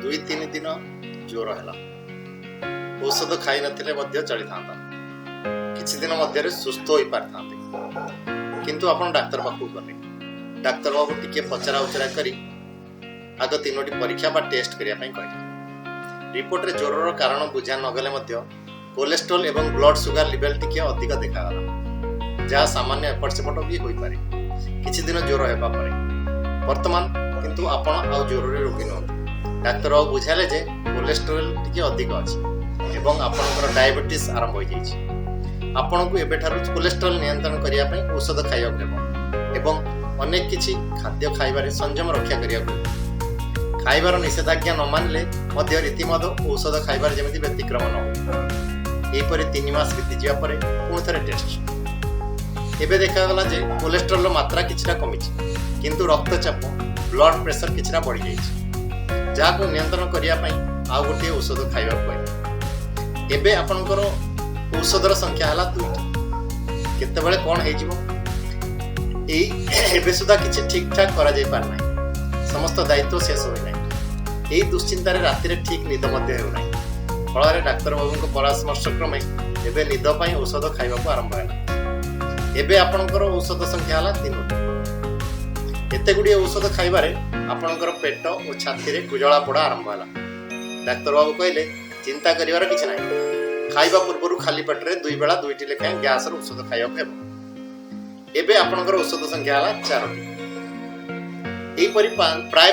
2-3 ଦିନ ଜ୍ୱର ହେଲା। ଔଷଧ ଖାଇନଥିଲେ ମଧ୍ୟ ଚଳିଥାନ୍ତା, କିଛି ଦିନ ମଧ୍ୟରେ ସୁସ୍ଥ ହୋଇପାରିଥାନ୍ତେ। କିନ୍ତୁ ଆପଣ ଡାକ୍ତର ପାଖକୁ ଗଲେ। ଡାକ୍ତର ବାବୁ ଟିକେ ପଚରା ଉଚରା କରି ଆଗ ତିନୋଟି ପରୀକ୍ଷା ବା ଟେଷ୍ଟ କରିବା ପାଇଁ କହିଲେ। ରିପୋର୍ଟରେ ଜ୍ୱରର କାରଣ ବୁଝା ନଗଲେ ମଧ୍ୟ କୋଲେଷ୍ଟ୍ରଲ ଏବଂ ବ୍ଲଡ ସୁଗାର ଲେଭେଲ ଟିକେ ଅଧିକ ଦେଖାଗଲା, ଯାହା ସାମାନ୍ୟ ଏପଟ ସେପଟ ବି ହୋଇପାରେ କିଛି ଦିନ ଜ୍ୱର ହେବା ପରେ। ବର୍ତ୍ତମାନ କିନ୍ତୁ ଆପଣ ଆଉ ଜ୍ୱରରେ ରୋଗୀ ନୁହନ୍ତି। ଡାକ୍ତର ବାବୁ ବୁଝାଇଲେ ଯେ କୋଲେଷ୍ଟ୍ରଲ ଟିକେ ଅଧିକ ଅଛି ଏବଂ ଆପଣଙ୍କର ଡାଇବେଟିସ୍ ଆରମ୍ଭ ହୋଇଯାଇଛି। ଆପଣଙ୍କୁ ଏବେଠାରୁ କୋଲେଷ୍ଟ୍ରଲ ନିୟନ୍ତ୍ରଣ କରିବା ପାଇଁ ଔଷଧ ଖାଇବାକୁ ହେବ ଏବଂ ଅନେକ କିଛି ଖାଦ୍ୟ ଖାଇବାରେ ସଂଯମ ରକ୍ଷା କରିବାକୁ ହେବ। ଖାଇବାର ନିଷେଧାଜ୍ଞା ନ ମାନିଲେ ମଧ୍ୟ ରୀତିମତ ଔଷଧ ଖାଇବାରେ ଯେମିତି ବ୍ୟତିକ୍ରମ ନ ହୁଏ। ଏହିପରି 3 ମାସ ବିତିଯିବା ପରେ ପୁଣି ଥରେ ଟେଷ୍ଟ। ଏବେ ଦେଖାଗଲା ଯେ କୋଲେଷ୍ଟ୍ରଲର ମାତ୍ରା କିଛିଟା କମିଛି, କିନ୍ତୁ ରକ୍ତଚାପ, ବ୍ଲଡ ପ୍ରେସର କିଛିଟା ବଢ଼ିଯାଇଛି, ଯାହାକୁ ନିୟନ୍ତ୍ରଣ କରିବା ପାଇଁ ଆଉ ଗୋଟିଏ ଔଷଧ ଖାଇବାକୁ କହିଲେ। ଏବେ ଆପଣଙ୍କର ଔଷଧର ସଂଖ୍ୟା ହେଲା ଦୁଇଟି। କେତେବେଳେ କ'ଣ ହେଇଯିବ, ଏଇ ଏବେ ସୁଦ୍ଧା କିଛି ଠିକ୍ ଠାକ୍ କରାଯାଇ ପାରୁନାହିଁ। ସମସ୍ତ ଦାୟିତ୍ୱ ଶେଷ ହୋଇନାହିଁ। ଏହି ଦୁଶ୍ଚିନ୍ତାରେ ରାତିରେ ଠିକ୍ ନିଦ ମଧ୍ୟ ହେଉନାହିଁ। ଫଳରେ ଡାକ୍ତରବାବୁଙ୍କ ପରାମର୍ଶ କ୍ରମେ ଏବେ ନିଦ ପାଇଁ ଔଷଧ ଖାଇବାକୁ ଆରମ୍ଭ ହେଲା। ଏବେ ଆପଣଙ୍କର ଔଷଧ ସଂଖ୍ୟା ହେଲା ତିନୋଟି। ଏତେ ଗୁଡ଼ିଏ ଔଷଧ ଖାଇବାରେ ଆପଣଙ୍କର ପେଟ ଓ ଛାତିରେ ଜଳା ପୋଡ଼ା ଆରମ୍ଭ ହେଲା। ଡାକ୍ତରବାବୁ କହିଲେ, ଚିନ୍ତା କରିବାର କିଛି ନାହିଁ। ଖାଇବା ପୂର୍ବରୁ ଖାଲି ପେଟରେ ଦୁଇ ବେଳା ଦୁଇଟି ଲେଖାଏଁ ଗ୍ୟାସର ଔଷଧ ଖାଇବାକୁ ହେବ। ଏବେ ଆପଣଙ୍କର ଔଷଧ ସଂଖ୍ୟା ହେଲା ଚାରୋଟି। ଏହିପରି ପ୍ରାୟ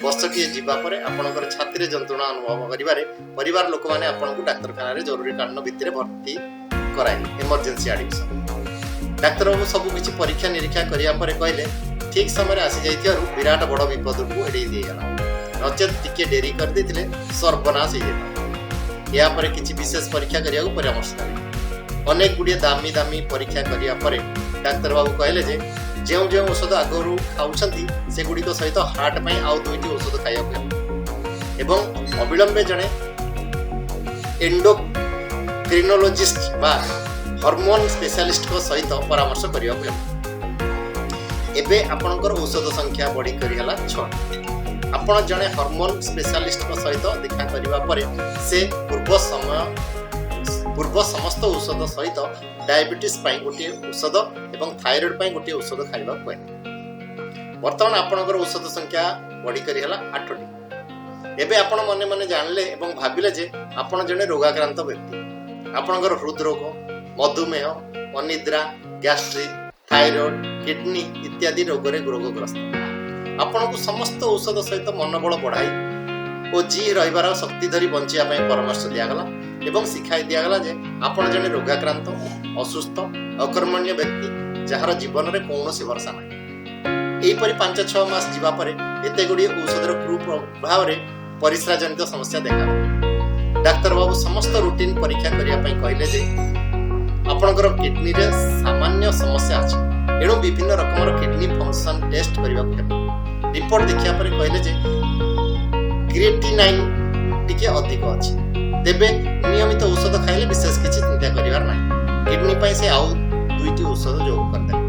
ବର୍ଷଟିଏ ଯିବା ପରେ ଆପଣଙ୍କର ଛାତିରେ ଯନ୍ତ୍ରଣା ଅନୁଭବ କରିବାରେ ପରିବାର ଲୋକମାନେ ଆପଣଙ୍କୁ ଡାକ୍ତରଖାନାରେ ଜରୁରୀକାଳୀନ ଭିତ୍ତିରେ ଭର୍ତ୍ତି କରାଇଲେ, ଏମର୍ଜେନ୍ସି ଆଡମିସନ। ଡାକ୍ତରବାବୁ ସବୁ କିଛି ପରୀକ୍ଷା ନିରୀକ୍ଷା କରିବା ପରେ କହିଲେ, ଠିକ୍ ସମୟରେ ଆସିଯାଇଥିବାରୁ ବିରାଟ ବଡ଼ ବିପଦକୁ ଏଡ଼େଇ ଦେଇଗଲା, ନଚେତ୍ ଟିକେ ଡେରି କରିଦେଇଥିଲେ ସର୍ବନାଶ ହେଇଯାଇଥାନ୍ତା। ଏହାପରେ କିଛି ବିଶେଷ ପରୀକ୍ଷା କରିବାକୁ ପରାମର୍ଶ ଦେଲେ। ଅନେକ ଗୁଡ଼ିଏ ଦାମୀ ଦାମୀ ପରୀକ୍ଷା କରିବା ପରେ ଡାକ୍ତରବାବୁ କହିଲେ ଯେ ଯେଉଁ ଯେଉଁ ଔଷଧ ଆଗରୁ ଖାଉଛନ୍ତି, ସେଗୁଡ଼ିକ ସହିତ ହାର୍ଟ ପାଇଁ ଆଉ ଦୁଇଟି ଔଷଧ ଖାଇବାକୁ ହେବ ଏବଂ ଅବିଳମ୍ବେ ଜଣେ ଏଣ୍ଡୋକ୍ରିନୋଲୋଜିଷ୍ଟ ବା ହରମୋନ ସ୍ପେଶାଲିଷ୍ଟଙ୍କ ସହିତ ପରାମର୍ଶ କରିବାକୁ ହେବ। ଏବେ ଆପଣଙ୍କର ଔଷଧ ସଂଖ୍ୟା ବଢ଼ିକରି ହେଲା ଛଅଟି। ଆପଣ ଜଣେ ହରମୋନ ସ୍ପେଶାଲିଷ୍ଟଙ୍କ ସହିତ ଦେଖା କରିବା ପରେ ସେ ପୂର୍ବ ସମସ୍ତ ଔଷଧ ସହିତ ଡାଇବେଟିସ୍ ପାଇଁ ଗୋଟିଏ ଔଷଧ ଏବଂ ଥାଇରଏଡ୍ ପାଇଁ ଗୋଟିଏ ଔଷଧ ଖାଇବାକୁ କହିଲେ। ବର୍ତ୍ତମାନ ଆପଣଙ୍କର ଔଷଧ ସଂଖ୍ୟା ବଢ଼ିକରି ହେଲା ଆଠଟି। ଏବେ ଆପଣ ମନେ ମନେ ଜାଣିଲେ ଏବଂ ଭାବିଲେ ଯେ ଆପଣ ଜଣେ ରୋଗାକ୍ରାନ୍ତ ବ୍ୟକ୍ତି। ଆପଣଙ୍କର ହୃଦରୋଗ, ମଧୁମେହ, ଅନିଦ୍ରା, ଗ୍ୟାଷ୍ଟ୍ରିକ୍, ଥାଇରଏଡ୍, କିଡନୀ ଇତ୍ୟାଦି ରୋଗରେ ରୋଗଗ୍ରସ୍ତ। ଆପଣଙ୍କୁ ସମସ୍ତ ଔଷଧ ସହିତ ମନୋବଳ ବଢ଼ାଇ ଓ ଜି ରହିବାର ଶକ୍ତି ଧରି ବଞ୍ଚିବା ପାଇଁ ପରାମର୍ଶ ଦିଆଗଲା ଏବଂ ଶିଖାଇ ଦିଆଗଲା ଯେ ଆପଣ ଜଣେ ରୋଗାକ୍ରାନ୍ତ, ଅସୁସ୍ଥ, ଅକର୍ମଣ୍ୟ ବ୍ୟକ୍ତି, ଯାହାର ଜୀବନରେ କୌଣସି ଭରସା ନାହିଁ। ଏହିପରି 5-6 ମାସ ଯିବା ପରେ ଏତେ ଗୁଡ଼ିଏ ଔଷଧର କୁପ୍ରଭାବରେ ପରିସ୍ରା ଜନିତ ସମସ୍ୟା ଦେଖାଗଲା। ଡାକ୍ତରବାବୁ ସମସ୍ତ ରୁଟିନ୍ ପରୀକ୍ଷା କରିବା ପାଇଁ କହିଲେ ଯେ ଆପଣଙ୍କର କିଡନୀରେ ସାମାନ୍ୟ ସମସ୍ୟା ଅଛି, ଏଣୁ ବିଭିନ୍ନ ରକମର କିଡନୀ ଫଙ୍କସନ୍ ଟେଷ୍ଟ କରିବାକୁ ହେବ। ରିପୋର୍ଟ ଦେଖିବା ପରେ କହିଲେ ଯେ କ୍ରିଏଟିନାଇନ୍ ଟିକେ ଅଧିକ ଅଛି, ତେବେ ନିୟମିତ ଔଷଧ ଖାଇଲେ ବିଶେଷ କିଛି ଚିନ୍ତା କରିବାର ନାହିଁ। କିଡନୀ ପାଇଁ ସେ ଆଉ ଦୁଇଟି ଔଷଧ ଯୋଗ କରିଦେଲେ।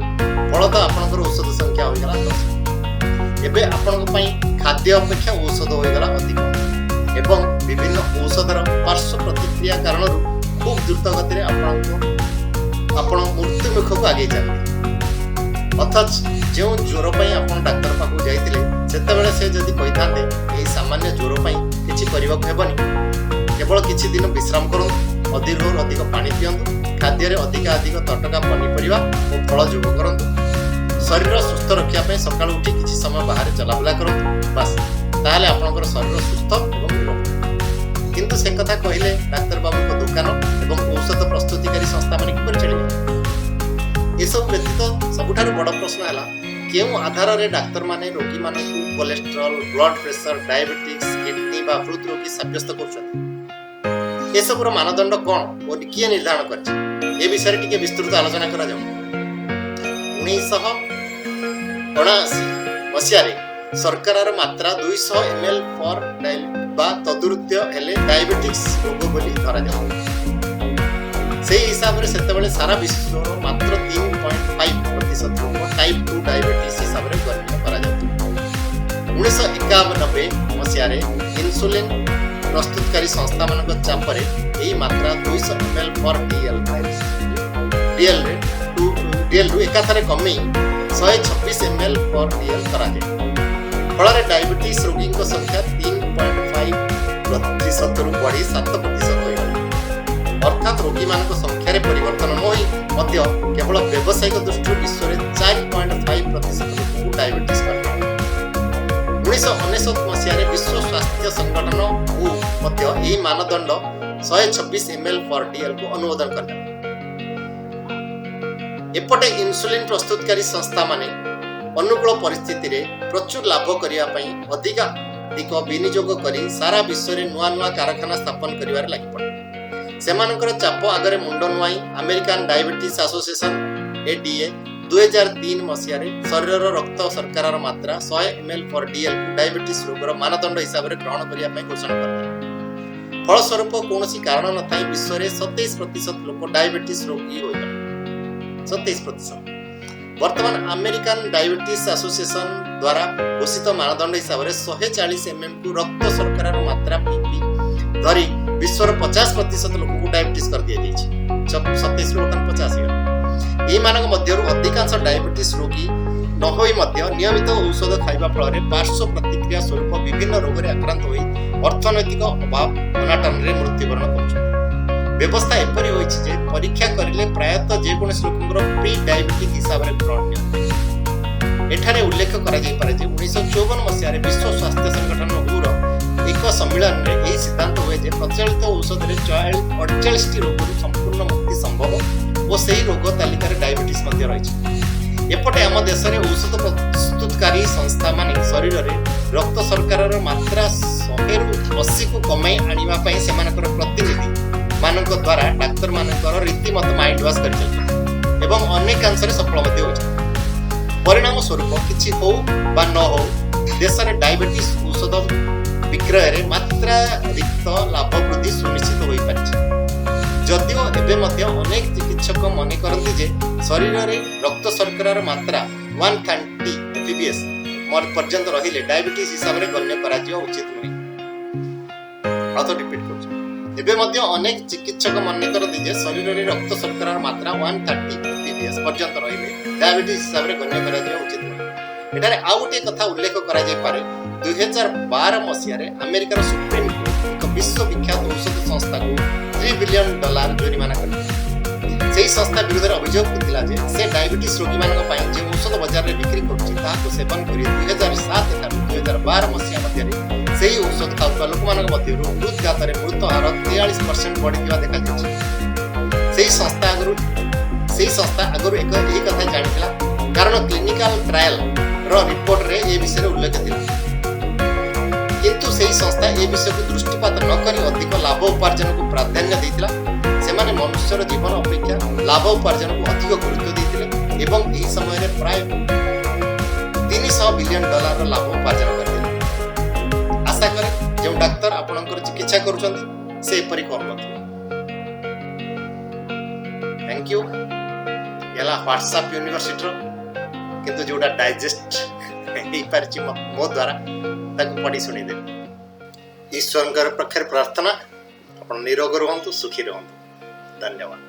ଫଳତଃ ଆପଣଙ୍କର ଔଷଧ ସଂଖ୍ୟା ହୋଇଗଲା 10। ଏବେ ଆପଣଙ୍କ ପାଇଁ ଖାଦ୍ୟ ଅପେକ୍ଷା ଔଷଧ ହୋଇଗଲା ଅଧିକ ଏବଂ ବିଭିନ୍ନ ଔଷଧର ପାର୍ଶ୍ୱ ପ୍ରତିକ୍ରିୟା କାରଣରୁ ଖୁବ୍ ଦ୍ରୁତ ଗତିରେ ଆପଣ ମୃତ୍ୟୁ ମୁଖକୁ ଆଗେଇ ଚାଲିଲେ। ଅଥଚ ଯେଉଁ ଜ୍ୱର ପାଇଁ ଆପଣ ଡାକ୍ତର ପାଖକୁ ଯାଇଥିଲେ, ସେତେବେଳେ ସେ ଯଦି କହିଥାନ୍ତେ, ଏହି ସାମାନ୍ୟ ଜ୍ୱର ପାଇଁ କିଛି କରିବାକୁ ହେବନି, କେବଳ କିଛି ଦିନ ବିଶ୍ରାମ କରନ୍ତୁ, ଅଧିକରୁ ଅଧିକ ପାଣି ପିଅନ୍ତୁ, ଖାଦ୍ୟରେ ଅଧିକା ଅଧିକ ତଟକା ପନିପରିବା ଓ ଫଳ ଯୋଗ କରନ୍ତୁ, ଶରୀର ସୁସ୍ଥ ରଖିବା ପାଇଁ ସକାଳୁ ଉଠି କିଛି ସମୟ ବାହାରେ ଚଲାବୁଲା କରନ୍ତୁ, ବାସ୍, ତାହେଲେ ଆପଣଙ୍କର ଶରୀର ସୁସ୍ଥ ଏବଂ ନିରୋଗ ରହିବ। କିନ୍ତୁ ସେ କଥା କହିଲେ ଡାକ୍ତର ବାବୁଙ୍କ ଦୋକାନ ଏବଂ ଔଷଧ ପ୍ରସ୍ତୁତିକାରୀ ସଂସ୍ଥାମାନେ କିପରି ଚଳିବେ? ଏସବୁ ବ୍ୟତୀତ ସବୁଠାରୁ ବଡ଼ ପ୍ରଶ୍ନ ହେଲା, କେଉଁ ଆଧାରରେ ଡାକ୍ତରମାନେ ରୋଗୀମାନଙ୍କୁ cholesterol, blood pressure, diabetics, kidney ବା ହୃଦରୋଗୀ ସାବ୍ୟସ୍ତ କରୁଛନ୍ତି? ଏସବୁର ମାନଦଣ୍ଡ କ'ଣ ଓ କିଏ ନିର୍ଦ୍ଧାରଣ କରିଛି? ଏ ବିଷୟରେ ଟିକେ ବିସ୍ତୃତ ଆଲୋଚନା କରାଯାଉ। 1979 ମସିହାରେ ଶର୍କରାର ମାତ୍ରା 200 ଏମ୍ ଏଲ୍ ପର୍ ବା ତଦୁର୍ଦ୍ଧ୍ୱ ହେଲେ ଡାଇବେଟିକ୍ସ ରୋଗ ବୋଲି ଧରାଯାଉ। ସେହି ହିସାବରେ ସେତେବେଳେ ସାରା ବିଶ୍ୱର ମାତ୍ର 3.5% ଲୋକ ଟାଇପ୍ 2 ଡାଇବେଟିସ୍ ହିସାବରେ ଗଣ୍ୟ କରାଯାଉଥିଲା। 1991 ମସିହାରେ ଇନ୍ସୁଲିନ୍ ପ୍ରସ୍ତୁତକାରୀ ସଂସ୍ଥାମାନଙ୍କ ଚାପରେ ଏହି ମାତ୍ରା 200 ଏମ୍ ଏଲ୍ ପର୍ ଡିଏଲ୍ରେ ଡିଏଲ୍ରୁ ଏକାଥରେ କମେଇ 126 ଏମ୍ ଏଲ୍ ପର୍ ଡିଏଲ୍ କରାଯାଏ। ଫଳରେ ଡାଇବେଟିସ୍ ରୋଗୀଙ୍କ ସଂଖ୍ୟା 3.5%ରୁ ବଢ଼ି 7% ହୋଇଗଲା। ଅର୍ଥାତ୍ ରୋଗୀମାନଙ୍କ ସଂଖ୍ୟାରେ ପରିବର୍ତ୍ତନ ନ ହୋଇ ମଧ୍ୟ କେବଳ ବ୍ୟବସାୟିକ ଦୃଷ୍ଟିରୁ ବିଶ୍ୱରେ 4.5% ଲୋକଙ୍କୁ ଡାଇବେଟିସ୍ କରାଯାଏ। 1999 ମସିହାରେ ବିଶ୍ୱ ସ୍ୱାସ୍ଥ୍ୟ ସଂଗଠନ ହୁ ମଧ୍ୟ ଏହି ମାନଦଣ୍ଡ 126 ଏମ୍ ଏଲ୍ ପର୍ ଡିଏଲ୍କୁ ଅନୁମୋଦନ କରିଦେଲା। ଏପଟେ ଇନ୍ସୁଲିନ୍ ପ୍ରସ୍ତୁତକାରୀ ସଂସ୍ଥାମାନେ ଅନୁକୂଳ ପରିସ୍ଥିତିରେ ପ୍ରଚୁର ଲାଭ କରିବା ପାଇଁ ଅଧିକାଧିକ ବିନିଯୋଗ କରି ସାରା ବିଶ୍ୱରେ ନୂଆ ନୂଆ କାରଖାନା ସ୍ଥାପନ କରିବାରେ ଲାଗିପଡ଼ିଲେ। ସେମାନଙ୍କର ଚାପ ଆଗରେ ମୁଣ୍ଡ ନୁଆଇଁ ଆମେରିକାନ ଡାଇବେଟିସ୍ ଆସୋସିଏସନ, ଏଡିଏ, 2003 ମସିହାରେ ଶରୀରର ରକ୍ତ ଶର୍କରାର ମାତ୍ରା 100 ଏମ୍ ଏଲ୍ ପର୍ ଡିଏଲ୍କୁ ଡାଇବେଟିସ୍ ରୋଗର ମାନଦଣ୍ଡ ହିସାବରେ ଗ୍ରହଣ କରିବା ପାଇଁ ଘୋଷଣା କରିଥିଲେ। ଫଳସ୍ୱରୂପ କୌଣସି କାରଣ ନଥାଇ ବିଶ୍ୱରେ 27% ଲୋକ ଡାଇବେଟିସ୍ ରୋଗୀ ହୋଇଗଲେ, 27%। ବର୍ତ୍ତମାନ ଆମେରିକାନ ଡାଇବେଟିସ୍ ଆସୋସିଏସନ ଦ୍ୱାରା ଘୋଷିତ ମାନଦଣ୍ଡ ହିସାବରେ 140 ଏମ୍ଏମ୍କୁ ରକ୍ତ ଶର୍କରାର ମାତ୍ରା ପିପି ଧରି ବିଶ୍ୱର 50% ଲୋକଙ୍କୁ ଡାଇବେଟିସ୍ କରିଦିଆଯାଇଛି। 27ରୁ ବର୍ତ୍ତମାନ 50 ହେଇଗଲା। ଏଇମାନଙ୍କ ମଧ୍ୟରୁ ଅଧିକାଂଶ ଡାଇବେଟିସ୍ ରୋଗୀ ନ ହୋଇ ମଧ୍ୟ ନିୟମିତ ଔଷଧ ଖାଇବା ଫଳରେ ପାର୍ଶ୍ୱ ପ୍ରତିକ୍ରିୟା ସ୍ୱରୂପ ବିଭିନ୍ନ ରୋଗରେ ଆକ୍ରାନ୍ତ ହୋଇ ଅର୍ଥନୈତିକ ଅଭାବ ଅନାଟନରେ ମୃତ୍ୟୁବରଣ କରୁଛନ୍ତି। ବ୍ୟବସ୍ଥା ଏପରି ହୋଇଛି ଯେ ପରୀକ୍ଷା କରିଲେ ପ୍ରାୟତଃ ଯେକୌଣସି ଲୋକଙ୍କର ପ୍ରି ଡାଇବେଟିକ୍ ହିସାବରେ ଗ୍ରହଣ ନିଅନ୍ତି। ଏଠାରେ ଉଲ୍ଲେଖ କରାଯାଇପାରେ ଯେ 1954 ମସିହାରେ ବିଶ୍ୱ ସ୍ୱାସ୍ଥ୍ୟ ସଂଗଠନ ହୁର ଏକ ସମ୍ମିଳନୀରେ ଏହି ସିଦ୍ଧାନ୍ତ ହୁଏ ଯେ ପ୍ରଚଳିତ ଔଷଧରେ 48ଟି ରୋଗରୁ ସମ୍ପୂର୍ଣ୍ଣ ମୁକ୍ତି ସମ୍ଭବ ଓ ସେହି ରୋଗ ତାଲିକାରେ ଡାଇବେଟିସ୍ ମଧ୍ୟ ରହିଛି। ଏପଟେ ଆମ ଦେଶରେ ଔଷଧ ପ୍ରସ୍ତୁତକାରୀ ସଂସ୍ଥାମାନେ ଶରୀରରେ ରକ୍ତ ଶର୍କରାର ମାତ୍ରା 100ରୁ 80କୁ କମାଇ ଆଣିବା ପାଇଁ ସେମାନଙ୍କର ପ୍ରତିନିଧି ମାନଙ୍କ ଦ୍ୱାରା ଡାକ୍ତରମାନଙ୍କର ରୀତିମତ ମାଇଣ୍ଡ ୱାଶ କରିଚାଲିଛନ୍ତି ଏବଂ ଅନେକାଂଶରେ ସଫଳ ମଧ୍ୟ ହୋଇଛନ୍ତି। ପରିଣାମ ସ୍ୱରୂପ କିଛି ହଉ ବା ନ ହଉ, ଦେଶରେ ଡାଇବେଟିସ୍ ଔଷଧ ବିକ୍ରୟରେ ମାତ୍ରାତିରିକ୍ତ ଲାଭ ବୃଦ୍ଧି ସୁନିଶ୍ଚିତ ହୋଇପାରିଛି। ଯଦିଓ ଏବେ ମଧ୍ୟ ଅନେକ ଚିକିତ୍ସକ ମନେ କରନ୍ତି ଯେ ଶରୀରରେ ରକ୍ତ ଶର୍କରାର ମାତ୍ରା 130 ଏପିବିଏସ୍ ପର୍ଯ୍ୟନ୍ତ ରହିଲେ ଡାଇବେଟିସ୍ ହିସାବରେ ଗଣ୍ୟ କରାଯିବା ଉଚିତ ନୁହେଁ। ଆଉ ତ ରିପିଟ୍ କରୁଛି। ଏବେ ମଧ୍ୟ ଅନେକ ଚିକିତ୍ସକ ମନେ କରନ୍ତି ଯେ ଶରୀରରେ ରକ୍ତ ଶର୍କରାର ମାତ୍ରା 130 ଏପିବିଏସ୍ ପର୍ଯ୍ୟନ୍ତ ରହିଲେ ଡାଇବେଟିସ୍ ହିସାବରେ ଗଣ୍ୟ କରାଯିବା ଉଚିତ ନୁହେଁ। ଏଠାରେ ଆଉ ଗୋଟିଏ କଥା ଉଲ୍ଲେଖ କରାଯାଇପାରେ। 2012 ମସିହାରେ ଆମେରିକାର ସୁପ୍ରିମକୋର୍ଟ ଏକ ବିଶ୍ୱବିଖ୍ୟାତ ଔଷଧ ସଂସ୍ଥାକୁ 3 ବିଲିୟନ ଡଲାର ଜୋରିମାନା କରିଥିଲେ। ସେହି ସଂସ୍ଥା ବିରୁଦ୍ଧରେ ଅଭିଯୋଗ ଥିଲା ଯେ ସେ ଡାଇବେଟିସ୍ ରୋଗୀମାନଙ୍କ ପାଇଁ ଯେଉଁ ଔଷଧ ବଜାରରେ ବିକ୍ରି କରୁଛି, ତାହାକୁ ସେବନ କରି 2007 ଠାରୁ 2012 ମସିହା ମଧ୍ୟରେ ସେହି ଔଷଧ ଖାଉଥିବା ଲୋକମାନଙ୍କ ମଧ୍ୟରୁ ହୃଦଘାତରେ ମୃତ ହାର 43% ବଢ଼ିଥିବା ଦେଖାଯାଇଛି। ସେହି ସଂସ୍ଥା ଆଗରୁ ଏହି କଥା ଜାଣିଥିଲା, କାରଣ କ୍ଲିନିକାଲ ଟ୍ରାଏଲ ର ରିପୋର୍ଟରେ ଏ ବିଷୟରେ ଉଲ୍ଲେଖ ଥିଲା। କିନ୍ତୁ ସେହି ସଂସ୍ଥା ଏ ବିଷୟକୁ ଦୃଷ୍ଟିପାତ ନ କରି ଅଧିକ ଲାଭ ଉପାର୍ଜନକୁ ପ୍ରାଧାନ୍ୟ ଦେଇଥିଲା। ସେମାନେ ମନୁଷ୍ୟର ଜୀବନ ଅପେକ୍ଷା ଲାଭ ଉପାର୍ଜନକୁ ଅଧିକ ଗୁରୁତ୍ୱ ଦେଇଥିଲେ ଏବଂ ଏହି ସମୟରେ ପ୍ରାୟ 300 ବିଲିୟନ ଡଲାରର ଲାଭ ଉପାର୍ଜନ କରିଥିଲେ। ଆଶା କରେ ଯେଉଁ ଡାକ୍ତର ଆପଣଙ୍କର ଚିକିତ୍ସା କରୁଛନ୍ତି, ସେ ଏପରି କରୁନଥିବେ। Thank you. ହେଲା ହ୍ୱାଟ୍ସଆପ୍ ୟୁନିଭର୍ସିଟିର, କିନ୍ତୁ ଯୋଉଟା ଡାଇଜେଷ୍ଟ ହେଇପାରିଛି ମୋ ଦ୍ୱାରା, ତାକୁ ପଢ଼ି ଶୁଣିଦେଲି। ଈଶ୍ୱରଙ୍କର ପାଖରେ ପ୍ରାର୍ଥନା, ଆପଣ ନିରୋଗ ରୁହନ୍ତୁ, ସୁଖୀ ରୁହନ୍ତୁ। ଧନ୍ୟବାଦ।